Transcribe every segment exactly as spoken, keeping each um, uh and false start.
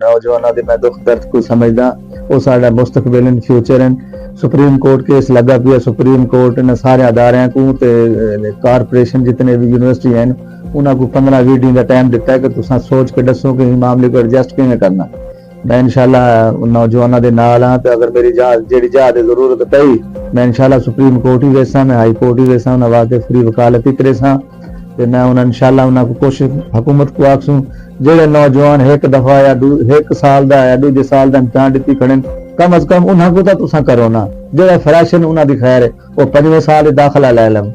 نوجواناں دے میں دکھ درد کوں سمجھداں۔ او ساڈا مستقبل ہن، فیوچر ہن۔ سپریم کورٹ کیس لگا پیا، سپریم کورٹ انہاں سارے اداریاں کوں تے کارپوریشن جتنے وی یونیورسٹی ہن، انہاں کوں پندرہ ویہہ ڈینہہ دا ٹائم ڈتا ہے کہ تساں سوچ کے ڈسو کہ ایں معاملے کوں ایڈجسٹ کیویں کرنا۔ میں انشاءاللہ نوجواناں دے نال ہاں تے اگر میری جا جیڑھی جا تے ضرورت پئی، میں انشاءاللہ سپریم کورٹ ہی ویساں، میں ہائی کورٹ ہی ویساں، انہاں واسطے فری وکالت ہی کریساں۔ تے میں انہاں انشاءاللہ انہاں کوں کوشش حکومت کوں آکھسوں، جیڑھے نوجوان ہک دفعہ یا ڈو ہک سال دا یا ڈوجھے سال دا امتحان ڈتی کھڑن، کم از کم انہاں کوں تاں تساں کرو نا۔ جیڑھے فریش ہن انہاں دی خیر ہے، او پنجویں سال اچ داخلہ لے لون۔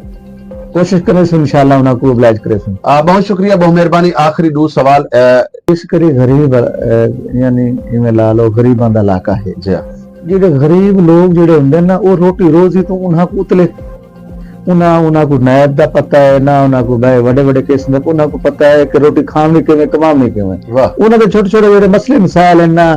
کوشش کریسوں انشاءاللہ انہاں کوں ابلائج کریسوں۔ آ، بہت شکریہ، بہت مہربانی۔ آخری ڈو سوال، آ، اس کری غریب، آ، یعنی ایویں لا لو غریباں دا علاقہ ہے۔ جی ہاں۔ جیڑھے غریب لوگ جیڑھے ہوندے نا، او روٹی روزی توں انہاں کوں اتلے، انہاں، انہاں کوں نیب دا پتہ ہے، نہ انہاں کوں بھائی وڈے وڈے کیس دا، انہاں کوں پتہ ہے کہ روٹی کھاونی کیویں، کماونی کیویں۔ واہ۔ انہاں دے چھوٹے چھوٹے جیڑھے مسئلے مسائل ہن نا،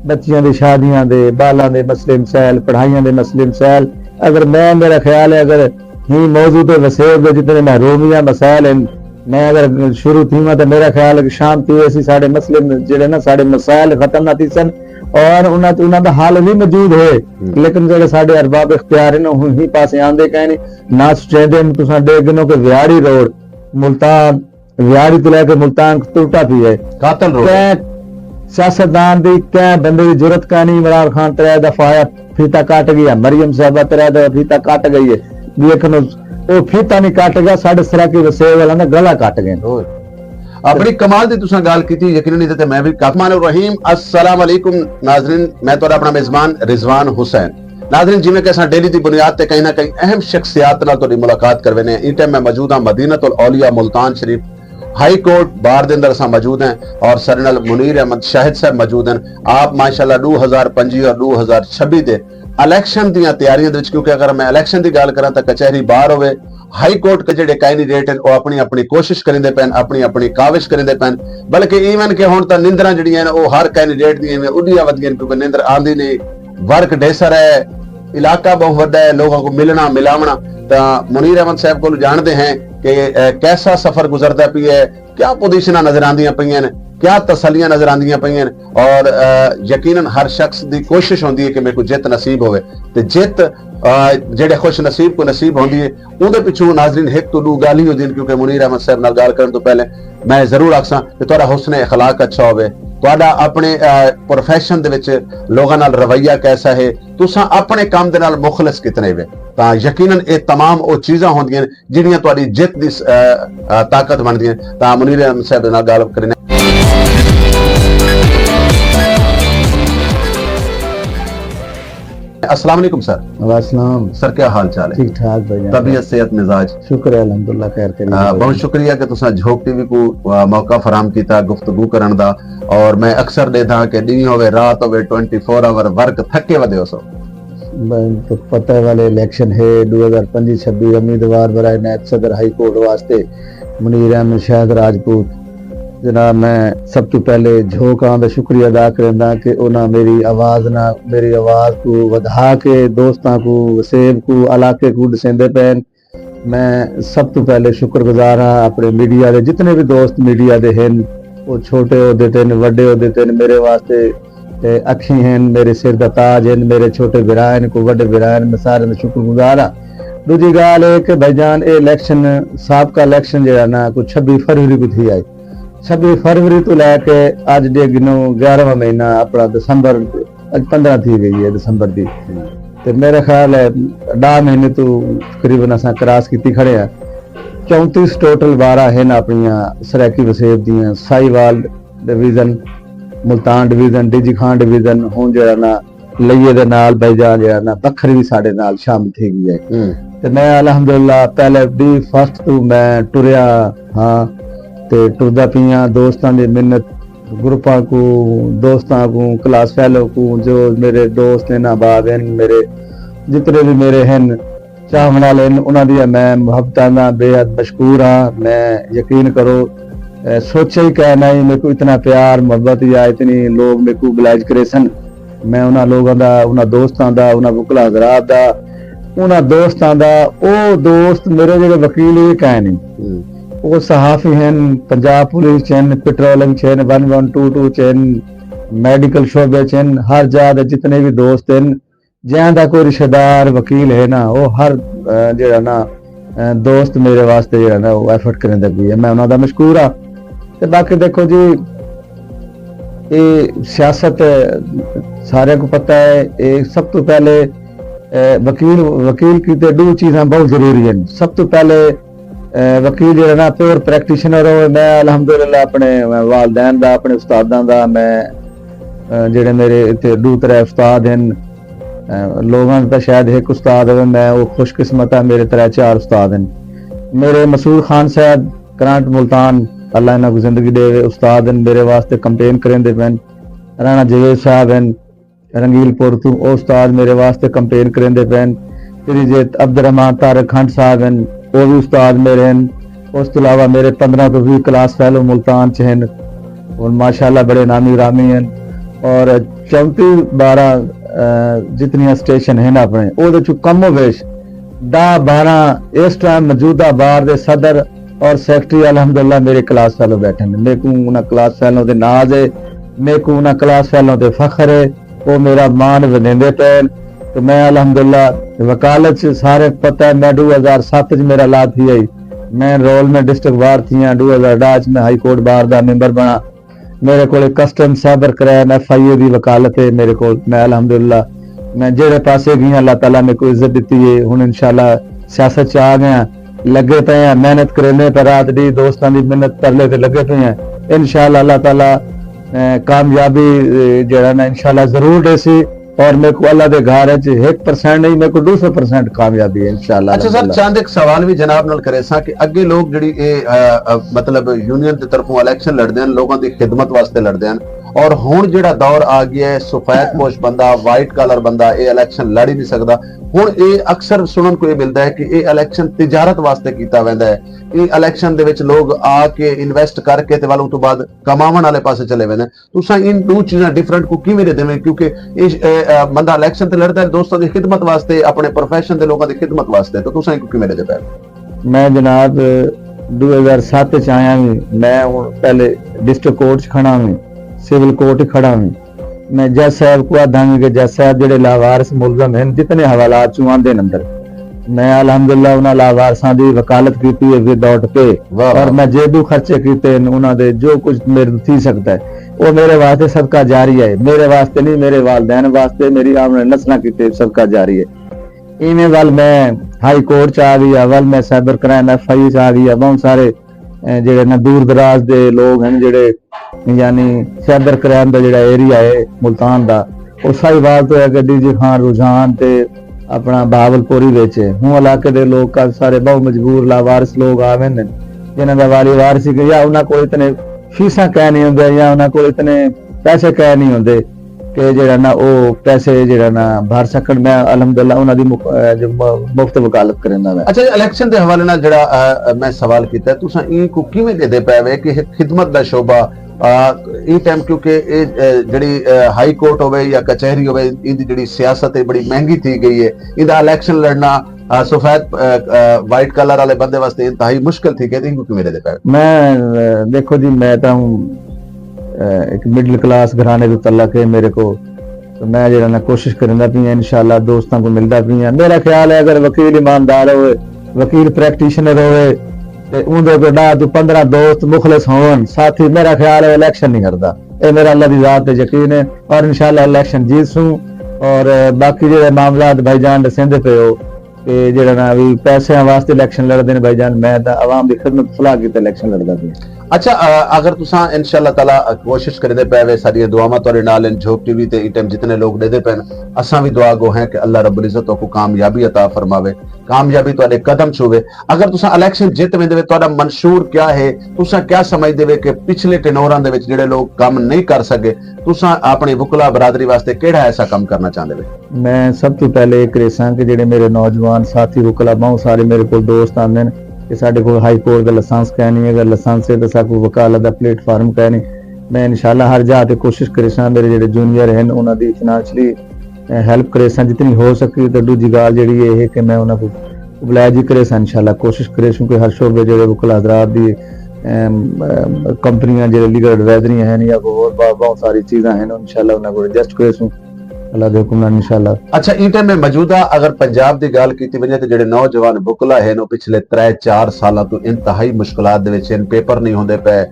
بچیاں دی شادیاں دے، بالاں دے مسئلے مسائل، پڑھائیاں دے مسئلے مسائل، اگر میں، میرا خیال ہے اگر ہی موضوع تے وسیب دے جتنے محرومیاں مسائل ہن، میں اگر شروع تھیواں تے میرا خیال ہے کہ شام تھی ویسی ساڈے مسئلے جیڑھے نا ساڈے مسائل ختم نہ تھیسن، اور انہاں تے انہاں دا حل وی موجود ہے۔ ہوں۔ لیکن جیڑھے ساڈے ارباب اختیار ہن، او ہی پاسے آندے کائنی۔ نہ سٹینڈ ہن، تساں ڈیکھ گھنو کہ ویاڑی روڈ، ملتان، ویاڑی توں لے کے ملتان ٹرٹا پیا ہے۔ قاتل روڈ۔ کہیں سیاستدان دی، کہیں بندے دی جرات کائنی۔ عمران خان ترے دفعہ آیا، فیتا کٹ گیا، مریم صاحبہ ترے دفعہ فیتا کٹ گئی ہے۔ ڈیکھ گھنو، او فیتا نہیں کٹ گیا، ساڈے سرائیکی وسیب والاں دا گلا کٹ گئے۔ اوئے۔ آ، بڑی کمال دی تساں ڳالھ کیتی، یقیناً ایندے تے میں وی کافی۔ الرحمن الرحیم، السلام علیکم ناظرین، میں تہاݙا اپݨا میزبان رضوان حسین۔ ناظرین، جیویں کہ اساں ڈیلی دی بنیاد تے کہیں نہ کہیں اہم شخصیات نال تہاݙی ملاقات کرویندے ہیں، ایں ٹائم میں موجود ہاں مدینۃ الاولیاء ملتان شریف ہائی کورٹ بار دے اندر اساں موجود ہیں، اور ساݙے نال منیر احمد شاہد صاحب موجود ہیں۔ آپ ماشاءاللہ ݙو ہزار پنجی اور ݙو ہزار چھبی دے الیکشن دیاں تیاریاں دے وچ، کیونکہ اگر میں الیکشن دی ڳالھ کراں تاں کچہری باہر ہووے، ہائی کورٹ دے جیڑھے کینڈیڈیٹ ہن، او اپݨی اپݨی کوشش کریندے پئن، اپݨی اپݨی کاوش کریندے پئن، بلکہ ایون کہ ہݨ تاں نندراں جیڑھیاں ہن، او ہر کینڈیڈیٹ دی ایویں اݙیاں ودیاں ہن، کیونکہ نندر آندی نہیں، ورک ڈھیر سارا ہے، علاقہ ٻہوں وݙا ہے، لوگاں کوں ملݨا، ملاوݨا۔ تاں منیر احمد صاحب کولوں ڄاݨدے ہیں کہ، اے، کیسا سفر گزردا پیا ہے، کیا پوزیشناں نظر آندیاں پئیاں ہن، کیا تسلیاں نظر آندیاں پئیاں ہن، اور، آ، یقیناً ہر شخص دی کوشش ہوندی ہے کہ میکوں جت نصیب ہووے، تے جت، آ، جیڑھے خوش نصیب کوں نصیب ہوندی ہے۔ اوندے پچھوں ناظرین ہک توں ݙو ڳالھیں ہوندین، کیونکہ منیر احمد صاحب نال ڳالھ کرݨ توں پہلے میں ضرور آکھساں کہ تہاݙا حسن اخلاق اچھا ہووے، تہاݙا اپݨے، آ، پروفیشن دے وچ لوگاں نال رویہ کیسا ہے، تساں اپݨے کم دے نال مخلص کتنے وے، تاں یقیناً اے تمام او چیزاں ہوندیاں جیڑھیاں تہاݙی جت دی س-، آ، آ، طاقت بݨدیاں۔ تاں منیر احمد صاحب دے نال ڳالھ کریندے۔ السلام علیکم سر۔ وعلیکم السلام۔ سر، کیا حال چال ہے؟ ٹھیک ٹھاک بھائی جان۔ طبیعت، صحت، مزاج؟ شکر ہے، الحمدللہ، خیر خیریت آ، ہے۔ بہت شکریہ کہ تساں جھوک ٹی وی کوں، آ، موقع فراہم کیتا گفتگو کرݨ دا۔ اور میں اکثر ݙیہداں کہ ݙینہہ ہووے، رات ہووے، ٹوئنٹی فور آور ورک، تھکے ودے ہوسو۔ بھائی، تو پتہ ہے والے الیکشن ہے، ݙو ہزار پنجی چھبی، امیدوار برائے نائب صدر ہائی کورٹ واسطے منیر احمد شاہد راجپوت۔ جناب، میں سب توں پہلے جھوک آں دا شکریہ ادا کرینداں کہ انہاں میری آواز نہ، میری آواز کوں ودھا کے دوستاں کوں، وسیب کوں، علاقے کوں ݙسیندے پئن۔ میں سب توں پہلے شکر گزار ہاں اپݨے میڈیا دے، جتنے وی دوست میڈیا دے ہن، او چھوٹے عہدے تے ہن، وݙے عہدے تے ہن، میرے واسطے، اے، اکھیں ہن، میرے سر دا تاج ہن، میرے چھوٹے بھرا ہن، کوئی وݙے بھرا ہن، میں سارے دا شکر گزار ہاں۔ ݙوجھی ڳالھ اے کہ بھائی جان، اے الیکشن، سابقہ الیکشن جیڑھا نا، کوئی چھبی فروری کوں تھی آئی۔ چھبی فروری توں لے کے اڄ ݙیکھ گھنو گیارہواں مہینہ اپݨا دسمبر، اڄ پندرہ تھی ڳئی ہے دسمبر دی۔ تے میرے خیال ہے ݙاہ مہینے توں تقریباً اساں کراس کیتی کھڑے ہیں۔ چونتیس ٹوٹل واراں ہن اپݨیاں سرائیکی وسیب دیاں، Sahiwal division, Multan division, D G Khan division, ہݨ جیڑھا نا لیے دے نال بھائی جان جیڑھا نا بکھر وی ساݙے نال شامل تھی ڳئی ہے۔ ہوں۔ تے میں الحمدللہ پہلے ڈی فرسٹ توں میں ٹریا ہاں تے ٹردا پیاں، دوستاں دی منت، گروپاں کوں، دوستاں کوں، کلاس فیلو کوں، جو میرے دوست ہن، احباب ہن، میرے جتنے وی میرے ہن، چاہوݨ والے ہن، انہاں دیاں میں محبتاں دا بے حد مشکور ہاں۔ میں یقین کرو، اے، سوچیا ہی کائے نہ ہی میکوں اتنا پیار، محبت یا اتنی لوگ میکوں ابلائج کریسن۔ میں انہاں لوگاں دا، انہاں دوستاں دا، انہاں وکلا حضرات دا، انہاں دوستاں دا، او دوست میرے جیڑھے وکیل ہی کائے نہیں۔ ہوں۔ او صحافی ہن، پنجاب پولیس چ ہن، پٹرولنگ چ ہن، ون ون ٹو ٹو چ ہن، میڈیکل شعبے چ ہن، ہر جا دے جتنے بھی دوست ہن، جہاں دا کوئی رشتہ دار وکیل ہے نا، وہ ہر جڑا نا دوست میرے واسطے جڑا نا وہ ایفرٹ کریں دے بھی ہے، میں انہاں دا مشکور ہاں۔ تے باقی دیکھو جی، یہ سیاست سارے کو پتہ ہے، یہ سب تو پہلے وکیل وکیل کی تے دو چیزاں بہت ضروری ہیں۔ سب تو پہلے وکیل جڑا نا پیور پریکٹیشنر ہو۔ میں الحمدللہ اپنے والدین دا، اپنے استاداں دا، میں جڑے میرے اتنے دو ترے استاد ہیں، لوگوں کا شاید ایک استاد ہو، میں وہ خوش قسمت ہاں، میرے ترے چار استاد ہیں۔ میرے مسعود خان صاحب کرانٹ ملتان، اللہ انہاں کو زندگی دے، استاد ہیں، میرے واسطے کمپین کریں دے پین۔ رانا جوید صاحب ہیں رنگیل پور تو، او استاد میرے واسطے کمپین کریں دے پین۔ تیری جیت عبد الرحمان طارق کھنڈ صاحب ہیں، او بھی استاد میرے ہیں۔ اس تو علاوہ میرے پندرہ تو بھی کلاس فیلو ملتان چ ہیں، اور ماشاءاللہ بڑے نامی گرامی ہیں۔ اور چونتی بارہ جتنی اسٹیشن ہیں اپنے، او دے چو کم و بیش دہ بارہ اس ٹائم موجودہ بار دے صدر اور سیکرٹری الحمدللہ میرے کلاس فیلو بیٹھے ہیں۔ میرے کو انہاں کلاس فیلو دے ناز ہے، میرے کو انہاں کلاس فیلو دے فخر ہے، وہ میرا مان ودیندے پین۔ تو میں الحمدللہ وکالت چ سارے پتہ ہے، میں دو ہزار ست چ میرا لا تھی آئی، میں انرولمنٹ ڈسٹرکٹ بار تھی ہاں، دو ہزار ڈاہ چ میں ہائی کورٹ بار دا ممبر بنا۔ میرے کول کسٹم، سائبر کرائم، ایف آئی اے دی وکالت ہے میرے کول۔ میں الحمدللہ میں جہڑے پاسے گیا اللہ تعالیٰ میرے کو عزت دیتی ہے۔ ہن انشاءاللہ سیاست چ آ گیا، لگے پے ہیں، محنت کریندے پے، رات دی دوستاں دی محنت ترلے تے لگے پے ہیں۔ انشاءاللہ اللہ تعالیٰ کامیابی جڑا نا انشاءاللہ ضرور دے سی۔ اور میرے کو اللہ دے گھر ہے ایک پرسینٹ نہیں، میرے کو دو سو پرسینٹ کامیابی ہے انشاءاللہ۔ اچھا سر، چاند ایک سوال بھی جناب نال کرے سا کہ اگے لوگ جڑی اے مطلب یونین دی طرفوں الیکشن لڑدے ہیں، لوگوں دی خدمت واسطے لڑدے ہیں، اور ہن جڑا دور آ گیا ہے سفید پوش بندہ، وائٹ کالر بندہ اے الیکشن لڑ ہی نہیں سکدا۔ ہن اے اکثر سنن کو یہ ملتا ہے کہ اے الیکشن تجارت واسطے کیتا ویندا ہے، اے الیکشن دے وچ لوگ آ کے انویسٹ کر کے تے والوں تو بعد کماون والے پاسے چلے ویندے ہیں۔ تساں ان دو چیزاں ڈفرنٹ کو کیویں دے دیویں؟ کیونکہ اے بندہ الیکشن تے لڑدا ہے دوستاں دی خدمت واسطے، اپنے پروفیشن دے لوگوں دی خدمت واسطے، تو تساں کو کیویں دے پے؟ میں جناب دو ہزار ست چ آیا ہوں، میں ہوں پہلے ڈسٹرکٹ کورٹ چ کھڑا ہوں، سول کورٹ چ کھڑا ہوں۔ میں جج صاحب کو آدھا ہوں کہ جج صاحب جڑے لاوارث ملزم ہیں جتنے حوالات چوں آندے اندر، میں الحمدللہ انہاں لاوارثاں دی وکالت کیتی ہے وداؤٹ پے۔ اور میں جے بھی خرچے کیتے ہیں انہاں دے جو کچھ میرے تھی سکتا ہے، وہ میرے واسطے صدقہ جاری ہے، میرے واسطے نہیں، میرے والدین واسطے، میری آمنے نسلاں کیتے صدقہ جاری ہے۔ ایویں ول میں ہائی کورٹ چ آ گئی، ول میں سائبر کرائم ایف آئی اے چ آ گئی، بہت سارے جڑے نا دور دراز دے لوگ ہیں جڑے یعنی سائبر کرائم دا جڑا ایریا ہے ملتان دا، او ساہیوال تو ہے کہ ڈی جی خان رجحان تے اپنا بہاول پوری وچ ہے۔ ہوں علاقے دے لوگ کافی سارے بہت مجبور لاوارث لوگ آ ویندے، جنہاں دا والی وارث ہی یا انہاں کول اتنے فیساں کہہ نہیں ہوندے یا انہاں کول اتنے پیسے کہہ نہیں ہوندے کہ جڑا نا او پیسے جڑا نا بھر سکن۔ میں الحمدللہ انہاں دی مخ- اے جو م- مفت وکالت کریندا میں۔ اچھا جی، الیکشن دے حوالے نال جڑا اے، میں سوال کیتا ہے، تساں ایں کو کیویں دیدے پے وے کہ ایک خدمت دا شعبہ آ، ایں ٹائم کیونکہ اے، اے، جڑی، اے، ہائی کورٹ ہوے یا کچہری ہوے، ایندی جڑی سیاست ہے بڑی مہنگی تھی گئی ہے، ایندا الیکشن لڑنا، آ، سفید، اے، اے، وائٹ کلر والے بندے واسطے انتہائی مشکل تھی گئی، تے اینکو کیویں دے پے؟ میں، اے، دیکھو جی، میں تاں ہوں، اے، ایک مڈل کلاس گھرانے تو تعلق ہے میرے کو، تو میں جڑا نا کوشش کریندا پیا، انشاءاللہ دوستاں کو ملدا پیا۔ میرا خیال ہے اگر وکیل ایماندار ہوئے، وکیل پریکٹیشنر ہوئے، تے اوندے کول ݙاہ توں پندرہ دوست مخلص ہون ساتھی، میرا خیال ہے الیکشن نہیں ہردا۔ اے میرا اللہ دی ذات تے یقین ہے، اور انشاءاللہ الیکشن جیت سوں۔ اور باقی جڑے معاملات بھائی جان ݙسیندے پئے ہو کہ جڑا نا وی پیسے واسطے الیکشن لڑدے نے بھائی جان، میں تاں عوام دی خدمت فلاح کیتے الیکشن لڑدا پیا۔ اچھا، اگر تساں انشاءاللہ تعالیٰ کوشش کریندے پئے وے، ساڈیاں دعاواں تہاڈے نال ہن، جھوک ٹی وی تے ایں ٹائم جتنے لوگ ݙیدے پئے ہن، اساں وی دعا گو ہیں کہ اللہ رب العزت تہاکوں کامیابی عطا فرماوے، کامیابی تہاڈے قدم چھوے۔ اگر تساں الیکشن جت ویندے وے، تہاڈا منشور کیا ہے؟ تساں کیا سمجھدے وے کہ پچھلے ٹینوراں دے وچ جڑے لوگ کم نہیں کر سکے، تساں اپنی وکلا برادری واسطے کیڑھا ایسا کم کرنا چاہندے وے؟ میں سب توں پہلے اے کریساں کہ جڑے میرے نوجوان ساتھی وکلا، بہوں سارے میرے کول دوست آندے نے کہ ساڈے کول ہائی کورٹ دا لائسنس کائے نہیں، اگر لائسنس ہے تاں ساکوں وکالت دا پلیٹ فارم کائے نہیں۔ میں انشاءاللہ ہر جاہ تے کوشش کریساں، میرے جڑے جونیئر ہن انہاں دی فنانشلی ہیلپ کریساں جتنی ہو سکی۔ تے ݙوجھی ڳالھ جڑی اے ہے کہ میں انہاں کوں اوبلائج ہی کریساں، انشاءاللہ کوشش کریسوں کہ ہر شعبے جڑے وکلا حضرات دی کمپنیاں جیڑھے لیگل ایڈوائزریاں ہن یا کوئی ہور بہت ساری چیزاں ہن، انشاءاللہ انہاں کوں ایڈجسٹ کریسوں اللہ دے حکم نال انشاءاللہ۔ اچھا، ایں ٹائم میں موجودہ اگر پنجاب دی ڳالھ کیتی ونڄے تے جیڑھے نوجوان وکلا ہن او پچھلے ترے چار سالاں توں انتہائی مشکلات دے وچ ہن، پیپر نئیں ہوندے پئے،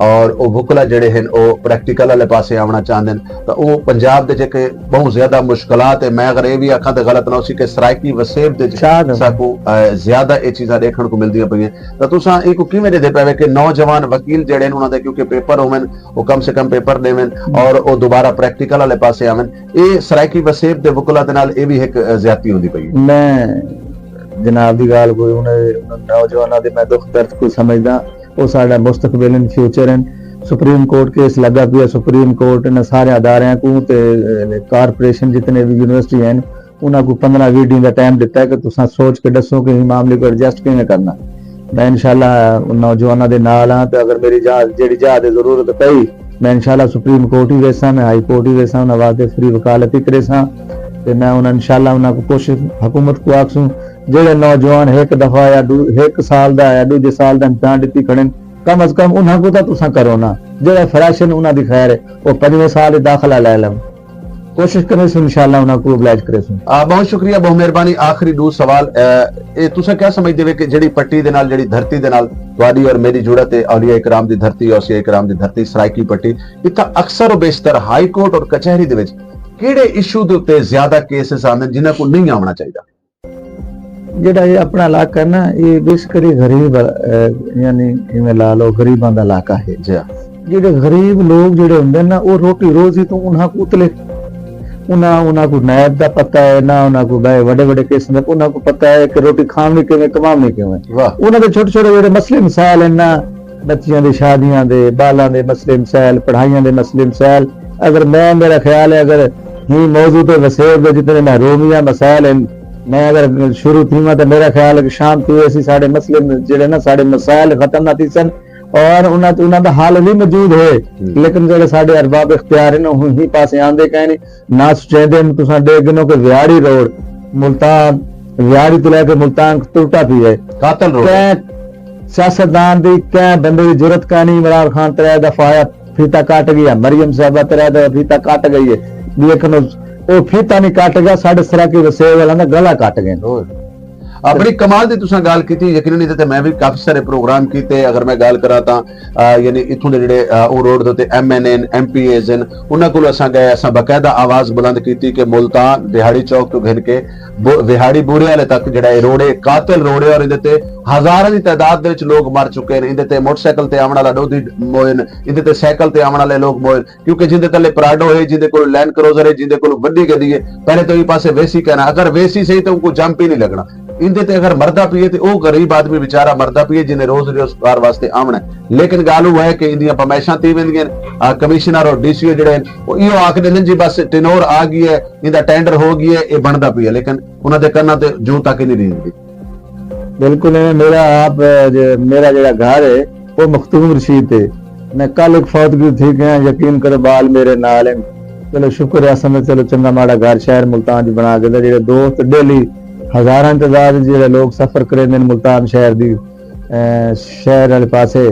اور او وکلا جیڑھے ہن او پریکٹیکل آلے پاسے آوݨا چاہندن، تاں او پنجاب دے جیکے ٻہوں زیادہ مشکلات ہے۔ میں اگر اے وی آکھاں تاں غلط نہ ہوسی کہ سرائیکی وسیب دے وچ ساکوں زیادہ اے چیزاں ݙیکھݨ کوں ملدیاں پئین، تاں تساں اینکوں کیویں ݙیہدے پئے وے کہ نوجوان وکیل جیڑھے ہن انہاں دے کیونکہ پیپر ہوون، او کم سے کم پیپر ݙیون اور او دوبارہ پریکٹیکل آلے پاسے آون، اے سرائیکی وسیب دے وکلا دے نال اے وی ہک زیادتی ہوندی پئی ہے۔ میں جناب دی ڳالھ کوئی انہاں نوجواناں دے میں دکھ درد کوں سمجھداں، او ساݙا مستقبل ہن، فیوچر ہن۔ سپریم کورٹ کیس لڳا پیا، سپریم کورٹ انہاں سارے اداریاں کوں تے کارپوریشن جتنے وی یونیورسٹی ہن انہاں کوں پندرہ ویہہ ݙینھ دا ٹائم ݙتا ہے کہ تساں سوچ کے ݙسو کہ ایں معاملے کوں ایڈجسٹ کیویں کرنا۔ میں انشاءاللہ نوجواناں دے نال ہاں تے اگر میری جاہ جیڑھی جاہ دی ضرورت پئی میں انشاءاللہ سپریم کورٹ ہی ویساں، میں ہائی کورٹ ہی ویساں، انہاں واسطے فری وکالت ہی کریساں تے میں انہاں انشاءاللہ انہاں کوں کوشش حکومت کوں آکھسوں جیڑھے نوجوان ہک دفعہ یا ݙو ہک سال دا یا ݙوجھے سال دا امتحان ݙتی کھڑن کم از کم انہاں کوں تاں تساں کرو نا، جیڑھے فریش ہن انہاں دی خیر ہے او پنجویں سال اچ داخلہ لے لون۔ کوشش کریسوں انشاءاللہ انہاں کوں اوبلائج کریسوں۔ آ، بہت شکریہ، بہت مہربانی۔ آخری ݙو سوال، آ، اے تساں کیا سمجھدے وے کہ جیڑھی پٹی دے نال، جیڑھی دھرتی دے نال تہاݙی اور میݙی جڑت ہے، اولیاء کرام دی دھرتی، اوصیاء کرام دی دھرتی، سرائیکی پٹی، اتھاں اکثر و بیشتر ہائی کورٹ اور کچہری دے وچ کیڑھے ایشو دے اتے زیادہ کیسز آندن جنہاں کوں نہیں آوݨا چاہیدا؟ جیڑھا اے اپݨا علاقہ ہے نا، اے بیسیکلی غریب، اے، یعنی ایویں لا لو غریباں دا علاقہ ہے۔ جی ہاں۔ جیڑھے غریب لوگ جیڑھے ہوندے نا، او روٹی روزی توں انہاں کوں اتلے، انہاں، انہاں کوں نیب دا پتہ ہے، نہ انہاں کوں بئے وݙے وݙے قسم دے، انہاں کوں پتہ ہے کہ روٹی کھاوݨی کیویں، کماوݨی کیویں۔ واہ۔ انہاں دے چھوٹے چھوٹے جیڑھے مسئلے مسائل ہن نا، بچیاں دی شادیاں دے، ٻالاں دے مسئلے مسائل، پڑھائیاں دے مسئلے مسائل، اگر میں، میرا خیال ہے اگر ہی موضوع تے وسیب دے جتنے محرومیاں مسائل ہن، میں اگر شروع تھیواں تے میرا خیال ہے کہ شام تھی اسی ساڈے مسئلے جڑے نا ساڈے مسائل ختم نہ تھی سن اور انہاں انہاں دا حل بھی موجود ہے۔ لیکن جڑے ساڈے ارباب اختیار ہیں انہوں ہی پاسے آندے کہیں نہیں نہ سوچیندے ہن۔ تساں ڈیکھ گھنو کہ ویاڑی روڈ ملتان، ویاڑی تو لے کے ملتان ٹوٹا پی ہے۔ قاتل روڈ۔ کہیں سیاستدان دی، کہیں بندے دی جرات کائنی۔ عمران خان ترے دفعہ آیا، پھیتا کٹ گیا، مریم صاحبہ ترے دفعہ پھیتا کٹ گئی ہے۔ ڈیکھنو او پھیتا نہیں کٹ گیا، ساڈے سرائیکی وسیب والا دا گلا کٹ گئے۔ بڑی کمال دی تساں گال کیتی۔ یقیناً ایندے تے میں وی کافی سارے پروگرام کیتے۔ اگر میں گال کراں تاں یعنی اتھوں دے جڑے او روڈ دے تے ایم این اے ہن، ایم پی ایز ہن، انہاں کولوں اساں گئے، اساں باقاعدہ آواز بلند کیتی کہ ملتان دیہاڑی چوک توں گھن کے ویہاڑی بورے والے تک جڑا اے روڈ اے قاتل روڈ اے اور ایندے تے ہزاراں دی تعداد دے وچ لوگ مر چکے ہن۔ ایندے تے موٹر سائیکل تے آون والا ڈودھی موئے ہن، ایندے تے سائیکل تے آون والے لوگ موئے ہن۔ کیونکہ جیندے تلے پراڈو ہے، جیندے کول لینڈ کروزر ہے، جیندے کول وڈی گڈی ہے، پہلے تو ایں پاسے ویسی کہنا، اگر ویسی صحیح تو ان کو جمپ ہی نہیں لگنا۔ ایندے تے اگر مردا پیے تے او غریب آدمی بیچارہ مردا پیے جنہیں روز روزگار واسطے آونا ہے۔ لیکن گال وہ ہے کہ ایندیاں پمائشاں تھی ویندیاں ہن۔ کمشنر اور ڈی سی او جڑے ہیں وہ ایو آکھ دیندے جی بس ٹینور آ گئی ہے، ایندا ٹینڈر ہو گئی ہے، اے بندا پیا، لیکن انہاں دے کناں تے جوں تک ہی نہیں ریندی۔ بالکل ایویں۔ میرا آپ، میرا جڑا گھر ہے وہ مختوم رشید ہے۔ میں کل ایک فوتگی تھی گیا، یقین کرو بال میرے نال ہیں۔ چلو شکر ہے اساں چلو چنگا ماڑا گھر شہر ملتان چ بنا کے جڑے دوست ڈیلی ہزاراں تعداد جڑے لوگ سفر کریں ملتان شہر دی شہر والے پاسے،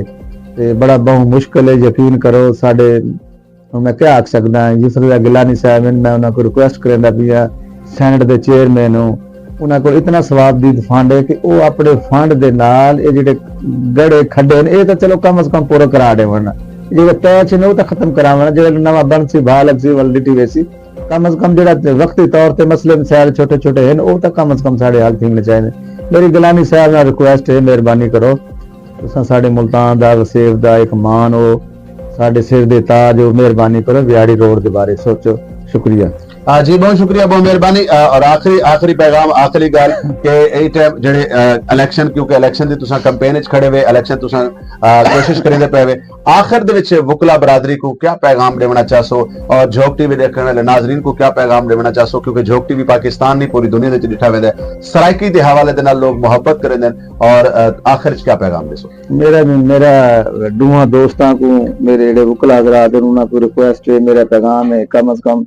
تے بڑا بہوں مشکل ہے۔ یقین کرو ساڈے میں کیا آکھ سکدا ہاں، یوسف رضا گیلانی صاحب ہن، میں انہاں کوں ریکویسٹ کریندا پیاں، سینیٹ دے چیئرمین ہوں، انہاں کول اتنا ثواب دی فنڈ ہے کہ او اپنے فنڈ دے نال اے جڑے گڑھے کھڈے ہن، اے تاں چلو کم از کم پورا کرا ڈیون۔ جڑے پیچ ہن او تاں ختم کراون، جڑے نواں بنسی، بھا لگسی، ول ڈٹی ویسی۔ کم از کم جڑا وقتی طور تے مسئلے مسائل چھوٹے چھوٹے ہن، او تاں کم از کم ساڈے حل تھیونے چاہیدے۔ میری گیلانی صاحب نال ریکویسٹ ہے، مہربانی کرو۔ تساں ساڈے ملتان دا وسیب دا ایک مان ہو، ساڈے سر دے تاج ہو، مہربانی کرو ویاڑی روڈ دے بارے سوچو۔ شکریہ۔ آ، جی بہت شکریہ، بہت مہربانی۔ آ، اور آخری آخری پیغام، آخری گال کہ اے ٹائم جڑے آ، الیکشن، کیونکہ الیکشن دی تساں کمپین وچ کھڑے ہوئے، الیکشن تساں آ، کوشش کریندے پے ہوئے، آخر دے وچ وکلا برادری کو کیا پیغام ڈیونا چاہسو اور جھوک ٹی وی دیکھنے والے ناظرین کو کیا پیغام ڈیونا چاہسو؟ کیونکہ جھوک ٹی وی پاکستان نہیں پوری دنیا دے وچ ڈٹھا ویندا ہے، سرائیکی دے حوالے دے نال لوگ محبت کریندے ہیں۔ اور آخر چ کیا پیغام ݙیسو؟ میرا میرا ݙوہاں دوستاں کوں، میرے جڑے وکلا حضرات ہیں انہاں کوں ریکویسٹ ہے، میرا پیغام ہے کم از کم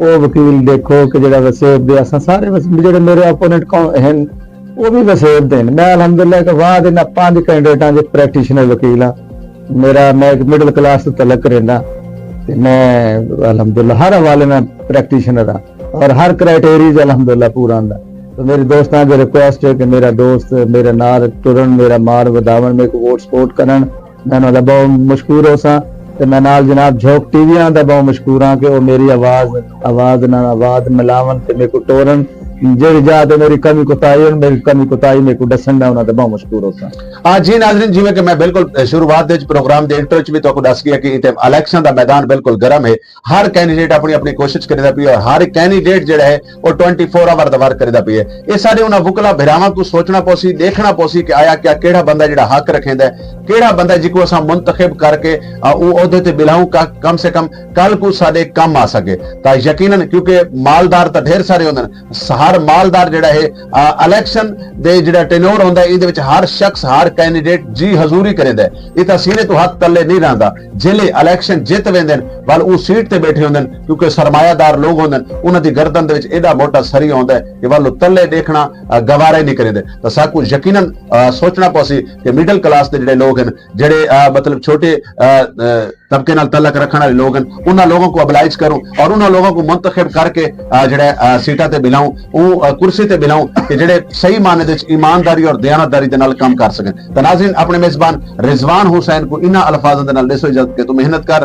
او وکیل ݙیکھو کہ جڑا وسیب دے اساں سارے جڑے میرے اپوننٹ ہن او بھی وسیب دے ہن۔ میں الحمدللہ کہ واہ دے نہ پنج کینڈیڈیٹاں دے پریکٹیشنر وکیل ہاں۔ میرا میں ایک مڈل کلاس سے تعلق رہنا، تے میں الحمدللہ ہر حوالے میں پریکٹیشنر ہاں اور ہر کرائٹیریز الحمدللہ پورا ہوندا۔ تو میرے دوستاں کے ریکویسٹ ہے کہ میرا دوست میرے نال ٹرن، میرا مان ودھاون، میرے کو ووٹ سپورٹ کرن۔ میں انہاں دا بہت مشکور ہو ساں۔ تے میں نال جناب جھوک ٹی وی آں دا بہت مشکور ہاں کہ وہ میری آواز آواز نال آواز ملاون تے میرے کو ٹورن۔ جیڑی جا تے میری کمی کوتاہی ہن، میری کمی کوتاہی میرے کو ڈسن، میں انہاں دا بہت مشکور ہو ساں۔ آ جی ناظرین، جیویں کہ میں بالکل شروعات دے وچ پروگرام دے انٹرو وچ بھی تہاکوں ڈس گیا کہ ایں ٹائم الیکشن دا میدان بالکل گرم ہے۔ ہر کینڈیڈیٹ اپنی اپنی کوشش کریندا پیا اور ہر کینڈیڈیٹ جڑا ہے وہ twenty four hour the work کریندا پیا ہے۔ اے سارے انہاں وکلا بھراواں کوں سوچنا پوسی، ڈیکھنا پوسی کہ آیا کیا کیڑھا بندہ جڑا حق رکھیندا ہے، کیڑھا بندہ جیکوں اساں منتخب کر کے آ، او عہدے تے بلاؤں کا کم سے کم کل کوں ساڈے کم آ سکے۔ تاں یقینا کیونکہ مالدار تاں ڈھیر سارے ہوندے نے، ہر مالدار جڑا ہے آ، الیکشن دے جڑا ٹینور ہوندا ہے، ایندے وچ ہر شخص، ہر کینڈیڈیٹ جی حضوری کریندا ہے۔ اے تاں سینے توں ہتھ تلے نہیں رہندا۔ جیلے الیکشن جت ویندے نے، ول او سیٹ تے بیٹھے ہوندے نے، کیونکہ سرمایہ دار لوگ ہوندے نے، انہاں دی گردن دے وچ ایڈا موٹا سری ہوندا ہے کہ ول او تلے ڈیکھنا آ، گوارا ہی نہیں کریندے۔ تاں ساکوں یقینا آ، سوچنا پوسی کہ مڈل کلاس دے جڑے لوگ ہیں، جڑے آ، مطلب چھوٹے آ، آ، طبقے نال تعلق رکھن والے لوگ ہیں، انہاں لوگوں کو ابلائج کروں اور انہاں لوگوں کو منتخب کر کے آ، جڑے آ، سیٹاں تے بلاؤں، او آ، کرسی تے بلاؤں کہ جڑے صحیح معنی دے وچ ایمانداری اور دیانتداری دے نال کم کر سکن۔ تاں ناظرین، اپنے میزبان رضوان حسین کو انہاں الفاظاں دے نال ڈیسو اجازت کہ تو محنت کر،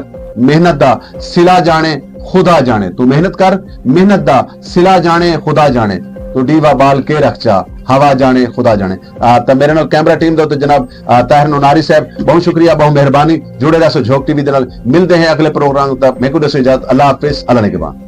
محنت دا صلہ جانے، خدا جانے۔ تو محنت کر، محنت دا صلہ جانے، خدا جانے۔ تو ڈیوا بال کے رکھ چا، ہوا جانے، خدا جانے۔ آ، تاں میرے نال کیمرہ ٹیم دا تے جناب آ، طاہر نوناری صاحب، بہت شکریہ، بہت مہربانی۔ جڑے رہسو جھوک ٹی وی دے نال۔ ملدے ہیں اگلے پروگرام تک۔ میکوں ڈیسو اجازت۔ اللہ حافظ، اللہ نگہبان۔